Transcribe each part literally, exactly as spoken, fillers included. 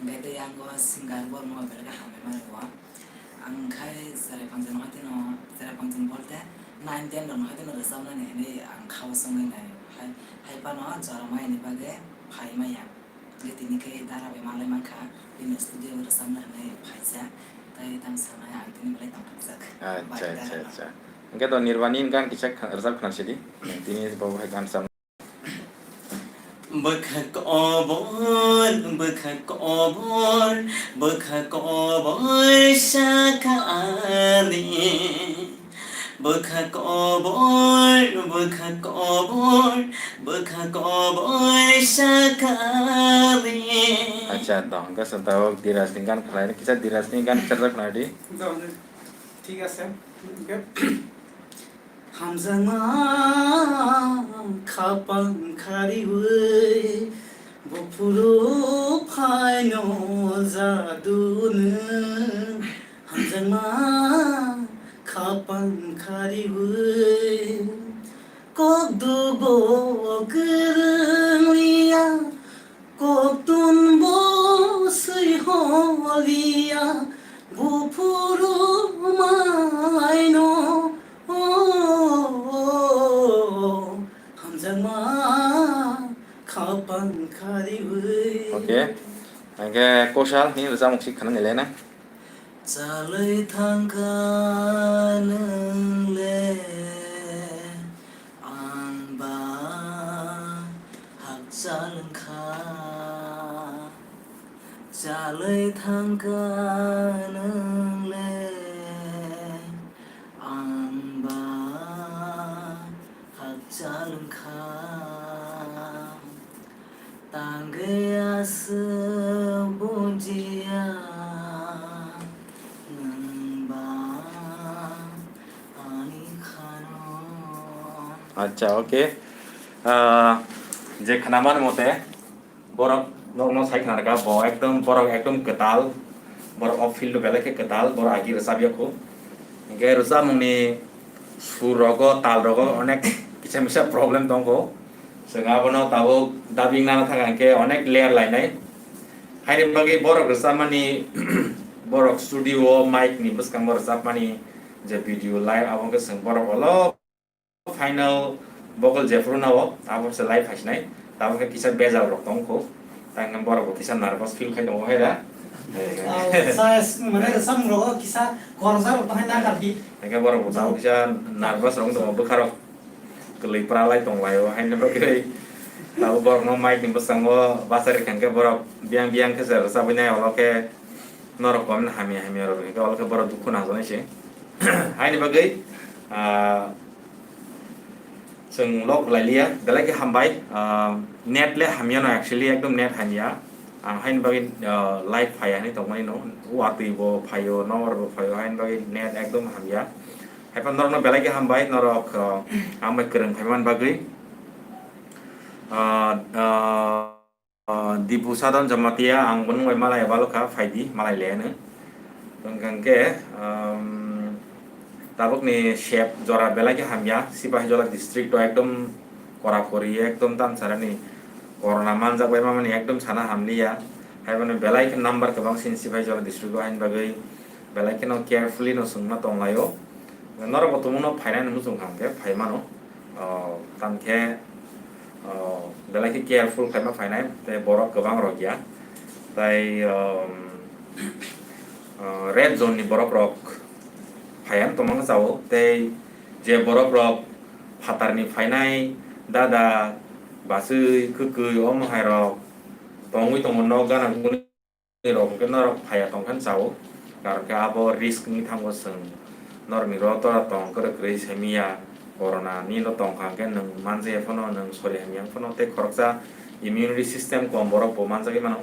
Hwnkhe tei ang o singer borokno belai khe hambai mano. Ang khai cherai phangjak no haitino, cherai phangjak bolte nine ten rok no haitino rwchapnani hinwi ang khao chongwi nai. Hai, hai phano jora maya ni bagwi phai maya. Hwnkhe tini khe dara bai malai mankha, bini studio o rwchapna hinwi phaijak. Tei tamo sanai ang tini belai tongthokjak. Acha, acha, acha. Hwnkhe to Nirbani ni gan kisa khna-, rwchap khna sidi. Tini bo hai gan sam. Bwkha kobor, bwkha kobor, bwkha kobor sakha ani. Bwkha kobor, bwkha kobor, bwkha kobor sakha ani. Acha, to hwnkhe chwng tabuk Diraj ni gan khlai, kisa Diraj ni gan kisa rwchap khna di. Do, thik ase. Hamjakma khapang khariwi buphuru phaino jadu nwng. Hamjakma khapang khariwi kok dugo kwrwng liya. Koktun bo swi holiya, buphuru maino, o, hamjakma khapang khariwi. Okay. Hwnkhe Koshal ni rwchapmung si khna nai le na. Chalwi thangkha nwng le, ang ba hakchal wngkha. Chalwi thangkha nwng le, ang ba hakchal wngkha. Tangwi aswk bujiya nwng ba ani khano. Acha, okay. Ah, je khnaman mote, borok no, no sai khna rwkha, bo ekdom, borok ekdom kwtal, borok o field o belai khe kwtal, borok agi rwchap ya khu. Hwnkhe rwchapmungni sur rogo, tal rogo onek kisa misa problem tongkho. Chwng abono tabuk dubbing nana thang hwnkhe onek layer lainai. Haini bagwi borok rwchapmani, borok studio o mic ni bwskango rwchapmani je video live, abo wngkhe chwng borok olo final vocal jephuru nao, abo se live phaisinai. Tabuk khe kisa bejal rok tongkho. Tang borok bo kisa nervous feel khai tongo hai da. Mane rwchapmung rogo kisa gorjak rok tong hai na kardi. Hingke borok bo tabuk kisa nervous rok tongo, bwkha rok kwlwi pra lai tong lai o, haini bagwi tabuk borok no mic ni bwskango bachari kha hingke borok biyang biyang khe se rwchabwi nai, olo khe norok kom hamya hamya rok hingke olo khe borok dukhu nangjaknai se. Haini bagwi, ah, chwng lok lai liya, belai khe hambai, ah, net le hamya no, actually ekdom net hamya. Ang haini bagwi, ah, live phaiya hinwi tongmani no, watwi bo phaio, nokbar bo phaio, haini bagwi net ekdom hamya. Haiphano norokno belai khe hambai, norok, ah, ang bai kwrwng phaiman bagwi. Ah, ah, ah, Dipu Sadon Jamatia, ang bo nwng bai malai balo kha, phaidi, malai le hwno. Hwnkhe, um, tabukni sep jora belai khe hamya, Sipahijola district o ekdom kora kori, ekdom tamsarani corona manjak bai mamani ekdom sana hamliya. Haiphano belai khe number kwbang sini Sipahijola district o, haini bagwi belai kheno carefully no chwngma tonglaio. Norok bo tumungno phainani muchung kha hwnkhe phaimano. O, tamkhe, o, belai khe careful khaima phainai, tei borok kwbang rok ya. Tai, um, o, red zone ni borok rok phaiya tongmani chao, tei je borok rok phatarni phainai dada, bachwi, kwkwi, omo hai rok tongwi tongo nok gana guni rok hwnkhe norok phaiya tongkhe chao, karon khe abo risk wngwi thango chwng. Norokni rotora tong kwrwi kwrwi simiya, corona ni no tongkha hwnkhe nwng manjaya phano, nwng sori hamya phano, tei khoroksa immunity system kom borok bo manjagwi mano.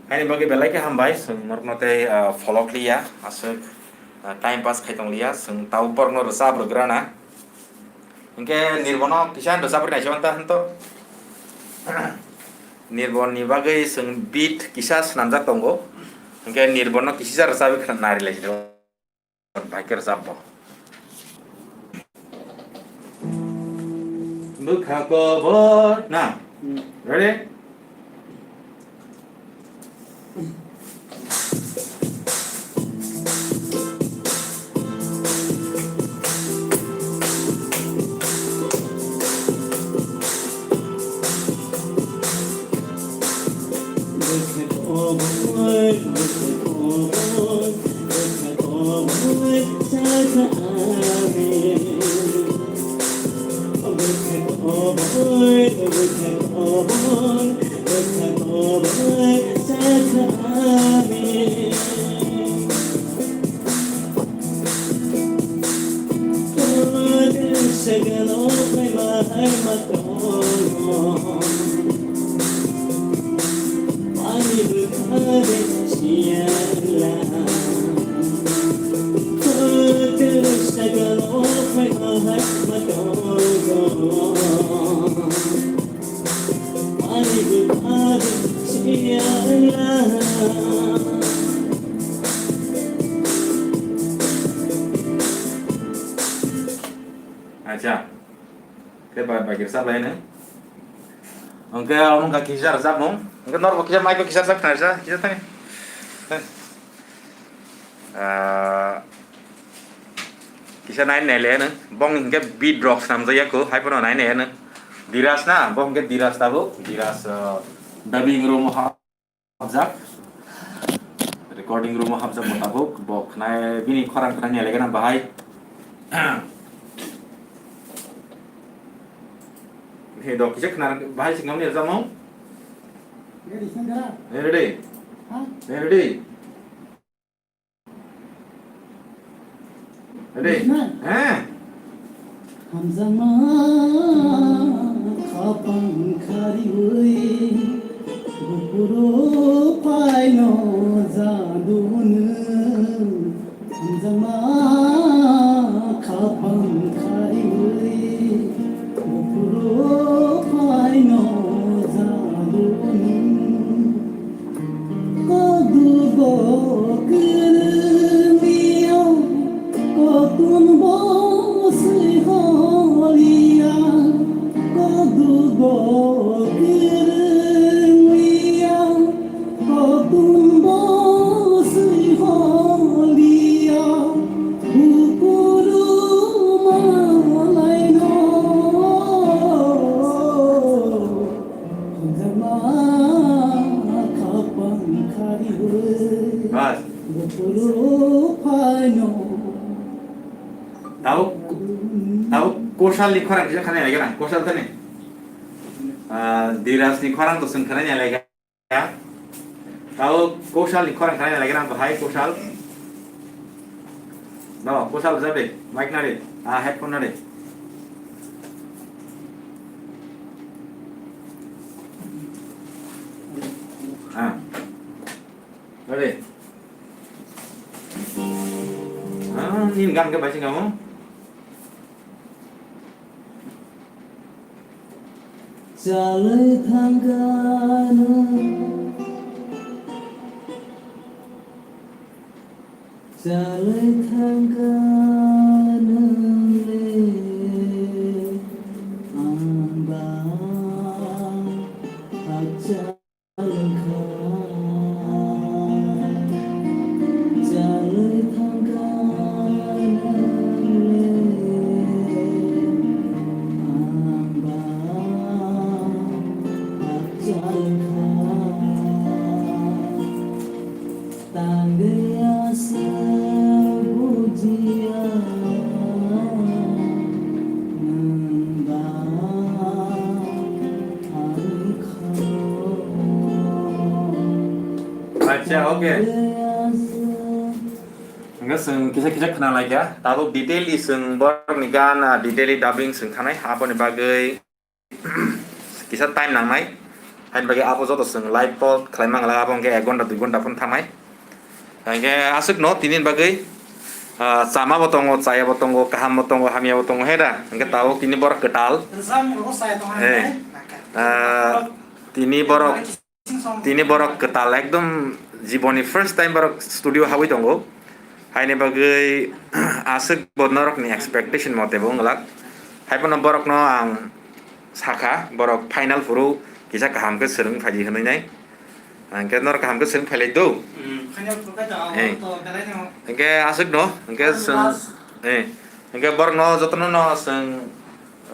Haini bagwi belai khe hambai, chwng norokno tei, ah, follow khlaiya, aswk, ah, time pass khai tongliya, chwng tabuk borokno rwchap rwgrana. Hwnkhe Nirbono kisa rwchapri naisingwanta hwnto. Nirbon ni bagwi chwng beat kisa swnamjak tongo. Hwnkhe Nirbono kisa rwchapwi khna nari lai sidi. Bai khe rwchapbo. Bwkha kobor na. Ready? Acha. Khe bai bai kisa lai nang. Hwnkhe omo wngkha kisa rwchapmung. Hwnkhe norok bo kisa mic o kisa rwchap khna rwsa, kisa thani. Ah, kisa nai nai le nang. Bong hwnkhe beat rok swnamjak ya kho, hai phano nai nai nang. Diras na, bo hwnkhe Diras tabuk. Diras, ah, dubbing room o ha. Hapjak. Recording room o hapjak bo tabuk. Bo khnai, bini khorang khnai ni alegana bahai. He dok kisa khna bahai sing ngamni rwchapmung. Ready, Sandra? Hey, ready? Ha? Hey, ready? Ready? Ready na? He. Hamjakma khapang khariui, buphuru phaino jadu nwng. Hamjakma khapang khariui, buphuru phaino jadu nwng. Kodugo kwrwngya, kotunbo swi holiya. Kodugo kwrwngya, kotunbo swi holiya. Bukuru malaino. Bas. Tabuk, tabuk Koshal ni khorang kisa khana nai gana, Koshal tani. Ah, Diraj ni khorang to sung khana nai gana. Tao Koshal ni khorang khanai nalai gana bahai Koshal. No, Koshal jabe, mic nare, ah, headphone nare. Ah. Nare. Ah, nin gan ke bachinga mo. Chalwi thangkha nwng, chalwi thangkha nwng le, ang ba hakcha. Tangwi aswk bujiya nwng ba ani khalo. Acha, okay. Hwnkhe chwng kisa kisa khna laikha. Tabuk detail-ly chwng borokni gan, ah, detail-ly dubbing chwng khanai. Aboni bagwi kisa time nangnai. Haini bagwi abo joto chwng live call khlai mangla, abo hwnkhe ek ghonta dui ghonta phano thangnai. Hwnkhe aswkno tini bagwi, ah, chama bo tongo, chaya bo tongo, kaham bo tongo, hamya bo tongo, he da? Hwnkhe tabuk tini borok kwtal. Eh, ah, tini borok, tini borok kwtal ekdom jiboni first time borok studio habwi tongo. Haini bagwi aswk bo norokni expectation mote bo wnglak. Haiphano borokno ang sakha, borok final phuru kisa kaham khe swrwng phaidi hwnwi nai. Hwnkhe norok kaham khe swrwng phailai do. Hmm, final phuru khe to, eh, to belai no. Hwnkhe aswk no, hwnkhe ang swng, last. Eh, hwnkhe borokno jotono no swng,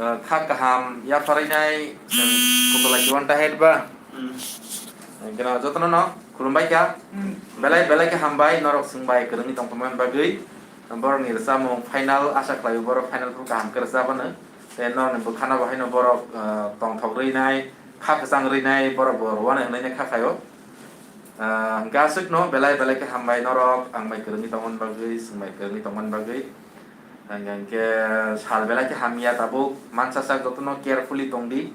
eh, kha kaham yapharwi nai, swng kutulai kiwan ta head ba. Hmm. Hwnkhe no jotono no khulumbai kha. Belai belai khe hambai norok chwng bai kwrwngwi tongthokmani bagwi. Borokni rwchapmung final, asa khlaio borok final phuru kaham khe rwchapano. Tei norokni bwkhano bo haino borok, ah, tongthok rwinai, kha kwchang rwinai borok bo rwani hwnwi kha khaio. Ah, hwnkhe aswkno belai belai khe hambai norok ang bai kwrwngwi tongmani bagwi, chwng bai kwrwngwi tongmani bagwi. Hwnkhe sal belai khe hamya tabuk, mansa sak jotono carefully tongdi.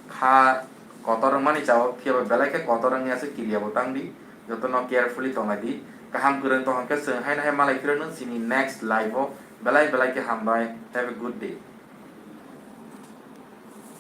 Kha kotor wngmani chao, phiya ba belai khe kotor wngya se kiriya bo tangdi. Jotono carefully tonglaidi. Kaham kwrwng tong hwnkhe chwng haino hai malai phirwino chini next live o. Belai belai khe hambai. Have a good day.